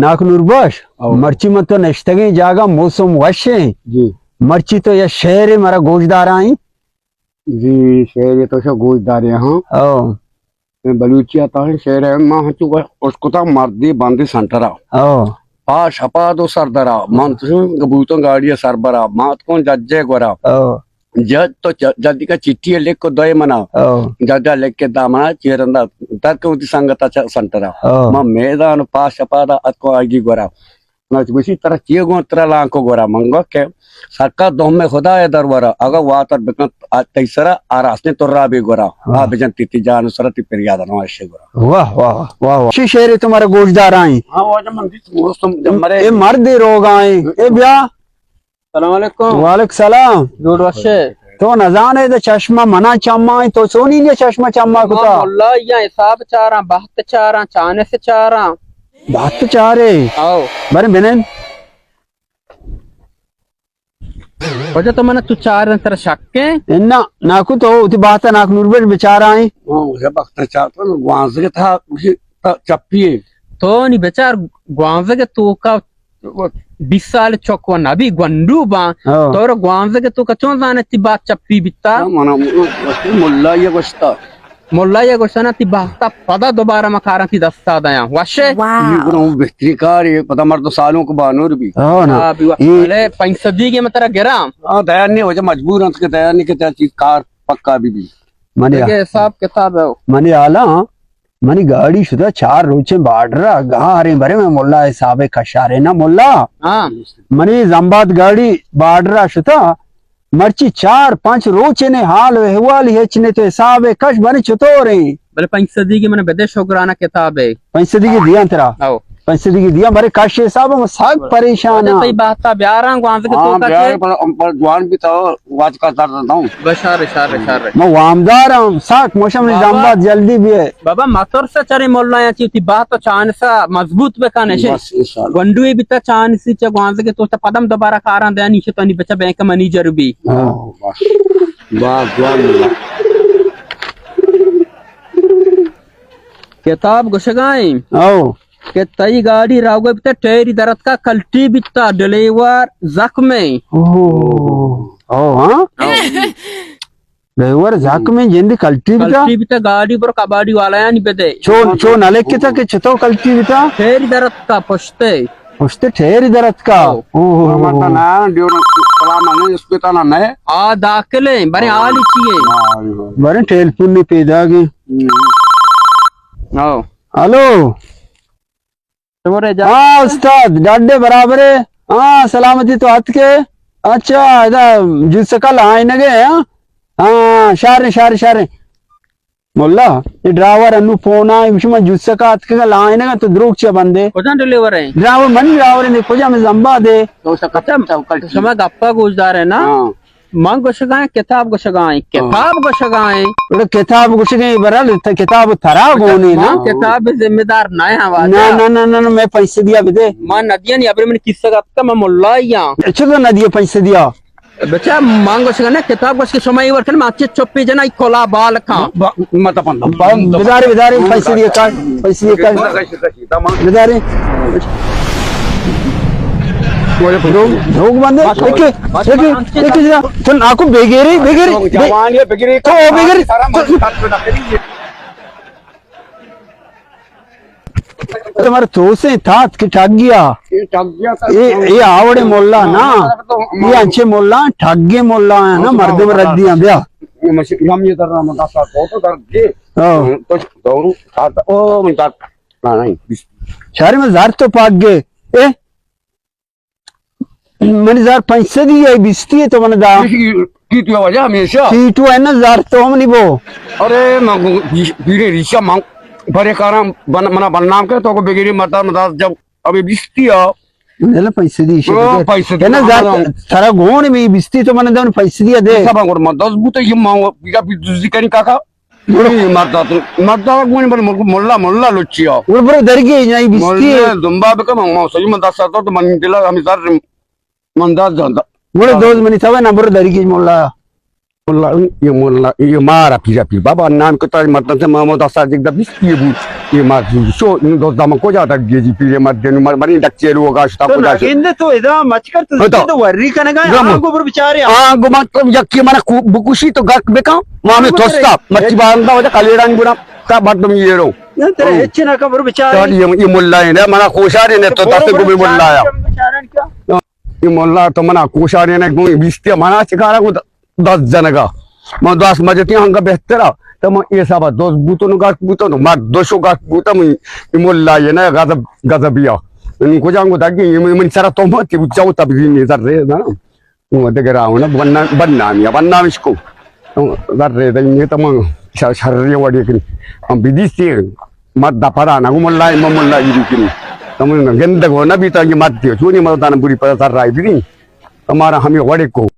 ناکو نوربخش، او۔ مرچی من تو نشتگیں جاگہ، موسم وش ایں۔ جی۔ مرچی تو یا شعرے مارا گوش دارائیں۔ جی، شعرے تو شو گوش دارے ہاں۔ او۔ اے بلوچی ءِ تہا شعر ایں، ما ہنچو اشکتا مردے بندے سنٹرا۔ او۔ پاش ہپاد و سردرا، من تو بوتوں گاڑی سربرا، مات کون ججے گورا۔ او۔ جج تو چ-، جج کا چٹھی لکھ کو دے منا۔ او۔ جج لکھ کے دا منا چیرندا، در کو تی سنگتا چ-، سنٹرا۔ او۔ ما میدان پاش ہپادا اتکو آگی گورا۔ نہ گوشی، ترا چیے گون ترا لانکو گورا؟ من گو کہ سکا دوم خدا ءِ درورا، اگا واتر بکن تئی سرا، آ راستیں تو را بی گورا۔ واہ۔ آ بجن تی تی جان سرا تی پریاد نو اشے گورا۔ واہ، واہ، واہ، واہ، واہ۔ چی شعرے تو مارا گوش دارائیں؟ ہاں، واجہ من دیت موسم جب مرے۔ اے مرد روگائیں۔ اے بیا۔ السلام علیکم۔ وعلیکم السلام۔ جوڑ وشے۔ تو نزانے دے چشمہ منا چمائیں، تو سونی نے چشمہ چما کتا؟ ملا یا حساب چاراں، بخت چاراں، چانس چاراں۔ بات چارے۔ او۔ برے بنن۔ واجہ تو من تو چار ترا شک ایں؟ انا، ناکو تو وتی بات ناکو نوربخش بچارائیں۔ ہاں، واجہ بخت چار تو گوانزگ تھا، اسی تا چپی ایں۔ تو نی بچار گوانزگ تو کا بیست سال چک و نبی گونڈو باں۔ ہاں۔ تو را گوانزگ تو کا چون زانے تی بات چپی بیتا؟ ہاں، منا ملا یا گوشتا۔ ملا یا گوشتن تی بہتا پدا دوبارہ ما کاراں تی دستا دیاں۔ وشے؟ واہ۔ یہ گڑا وہ بہتری کار ہے، پدا مرد سالوں کو بانور بھی۔ ہاں نا۔ ہاں، بھی وقت یہ بلے پنچ سدی کے مترا گرام۔ ہاں، دیا نہیں ہو جا مجبور ہیں کہ دیا نہیں کہ تیا چیز کار پکا بھی بھی۔ منی دیکھے حساب کتاب ہے۔ منی آلا، منی گاڑی شتا چار روچیں بارڈر گاریں برے میں ملا حساب کشارے نا ملا۔ ہاں۔ منی زمباد گاڑی بارڈر شتا مرچی چار پنچ روچ نے حال و احوال ہچ نے تو حساب کش بنے چطور ہیں؟ بلے پنچ سدی کی من بدے شگرانہ کتاب ہے۔ پنچ سدی کی دیاں ترا؟ او۔ پنچ سدی کی دیاں برے کش حساب ہم سک پریشان اچھا، ہیں۔ تئی بہتا بیاراں گوانزگ ہاں، تو کا بیارے پر، پر جوان بھی تھا، واج کا درد نہ ہوں۔ بشار، شار، شار۔ میں وامدار ہوں، سک موسم بابا۔ زمبا جلدی بھی ہے۔ بابا مترس چرے ملا یا چی تی بات چانسا مضبوط بکن اشے۔ بس انشاءاللہ۔ گونڈوی بیتا چانسی چہ گوانزگے تو تا پدم دوبارہ کاراں دیانی شتانی بچہ بینک منیجر بی۔ ہاں۔ بس۔ بس جوان ملا۔ کتاب گشگائیں۔ او۔ کہ تئی گاڑی راوگے بیتا ٹیری درتکا کلٹی بیتا ڈلیور زخمیں۔ او۔ او ہاں۔ او۔ ڈرائیور زہک میں جند کلٹی بیتا؟ کلٹی بیتا، گاڑی بر کباڑی والایانی بدے۔ چون، چون نلکتا کہ چتو کلٹی بیتا؟ ٹھیری درتکا پشتے۔ پشتے ٹھیری درتکا؟ او۔ او، او، او، او۔ مرتا نا، ڈیورا سلام آنے، اسپتال آنے۔ آ داخلیں، برے حالی چیئے؟ برے ٹیلیفون نے پیدا گئے۔ ہم۔ او۔ ہلو۔ شمارے جا۔ ہاں استاد، ڈاڈے برابرے۔ ہاں، سلامتی تو اتکے۔ اچھا، ادا جوسکا لائنگے، ہاں؟ ہاں، شاریں، شاریں، شاریں۔ ملا، اے ڈرائیور انو فون آئے، مشما جوسکا اتکے لائنگا تو دروگ چیا بندے؟ کجا ڈرائیور ہے؟ ڈرائیور من ڈرائیور ہے، کجا میں زمبا دے؟ تو شما گپا گوش دارے نا؟ ہاں۔ من گوشگائیں، کتاب گوشگائیں، ہاں۔ کتاب گوشگائیں۔ اڑے کتاب گوشگائیں، برحال ت-، کتاب ترا گونے نا؟ من کتاب ذمہ دار نہ ہاں واجہ۔ نہ، نہ، نہ، نہ، نہ، میں پنچ سدیا بدے۔ من ندیاں نی، ابرے من کسہ گپتا، من ملائی ہاں۔ اچھا تو ندیے پنچ سدیا؟ بچا، من گوشگا نا، کتاب گوش کہ شما ای ور کن، من اچھے چپی جنا، ای کلا بال کھاں۔ با-، مت پند، پند۔ بدارے، بدارے، پنچ سدیا کار، پنچ سدیا کار۔ بدارے۔ دروگ، دروگ بندے۔ ایک، ایک، ایک جنا۔ تو ناکو بگیری، بگیری۔ جوان یہ بگیری۔ تو بگیری۔ تو مر تو سے تھات کہ ٹھگ گیا۔ یہ ٹھگ گیا تھا۔ یہ، یہ آوڑے مولا نا۔ یہ انچے مولا، ٹھگے مولا ہے نا، مردم رد دیا بیا۔ ہم یہ در رہا مدرسہ کو تو در دے۔ ہاں۔ تو دورو ساتھ، او من در، نا، نہیں۔ شہر میں زر تو پاک گئے۔ اے؟ منی زر پنچ سدی ہے، بیستی ہے تو من دا۔ کی تو وجہ ہمیشہ۔ کی تو ہے نا زر تو ہم نہیں بو۔ ارے، من پیرے ریشا من بڑے کاراں بن-، منا بدنام کر تو کو بگیری مردم داس جب ابھی بیستی ہے۔ نہیں لا پنچ سدی ہے۔ او، پنچ سدی ہے نا زر ترا گون میں بیستی تو من دا پنچ سدی دے۔ سب گور من دس بوتے یہ ماں یا بھی دزی کریں کاکا۔ مردا تو، مردا گونی بل مل-، ملا، ملا لچیا۔ گڑا برو درگی جنائی بیستی۔ ملا دمبا بکم، ما سجی من دست تو من دلا ہمیں سر من دست جانتا۔ گڑا دوز منی تھا نا برو درگی ملا۔ ملا، یہ ملا، یہ مارا پیرا پیر۔ بابا نام کتا مردن سے ما، ما دست جگ دا بیستی بود۔ یہ مرد شو، نوں دزدا من کجا دگی جی، پیرے مرد نوں مر-، مرین ڈکچے لوگا شتا تو کجا شو۔ نگندے تو ادا مچ کر تو تو۔ تو وری کنگا، گم۔ آنگو بر بچارے۔ آنگو من تو یکی من کو-، بکشی تو گرک بکن، ما ہمیں آنگو ترے۔ توستا، مچی بارندا وجہ کلیڑان گنا، تا مردم یہ رو۔ نہ ترے ہچ نہ کبر بچارے۔ تو یہ، یہ ملا ہے نا، منا کوشارے نے تو برو دست برو گوبی ملا ہے۔ بچارے، بچارے کیا؟ یہ ملا تو منا کوشارے نے گوئی بیستی منا چکارا کو دست جنگا۔ من دست مجتی ہنگا بہترا۔ تو من یہ سبا دست بوتو نو گرک بوتو نو، مرد دوشو گرک بوتو من، یہ ملا یہ نا غضب، غضبیا۔ من کجا کو دگی، یہ من سرا تو متی، جاو تبدیل نظر رہے نا۔ نوں دگہ راہ نہ بنا-، بدنامی ءَ، بدنامش کو۔ زر دئیں تو من ش-، شری وڑی کن۔ ہم بدیستی مرد پدا نہ گو ملا، من ملا گیری کن۔ تو من گندگ نہ بیتا یہ مرد، چونی مردان بری پر سر رائی بدی۔ ہمارا ہمیں وڑے کو۔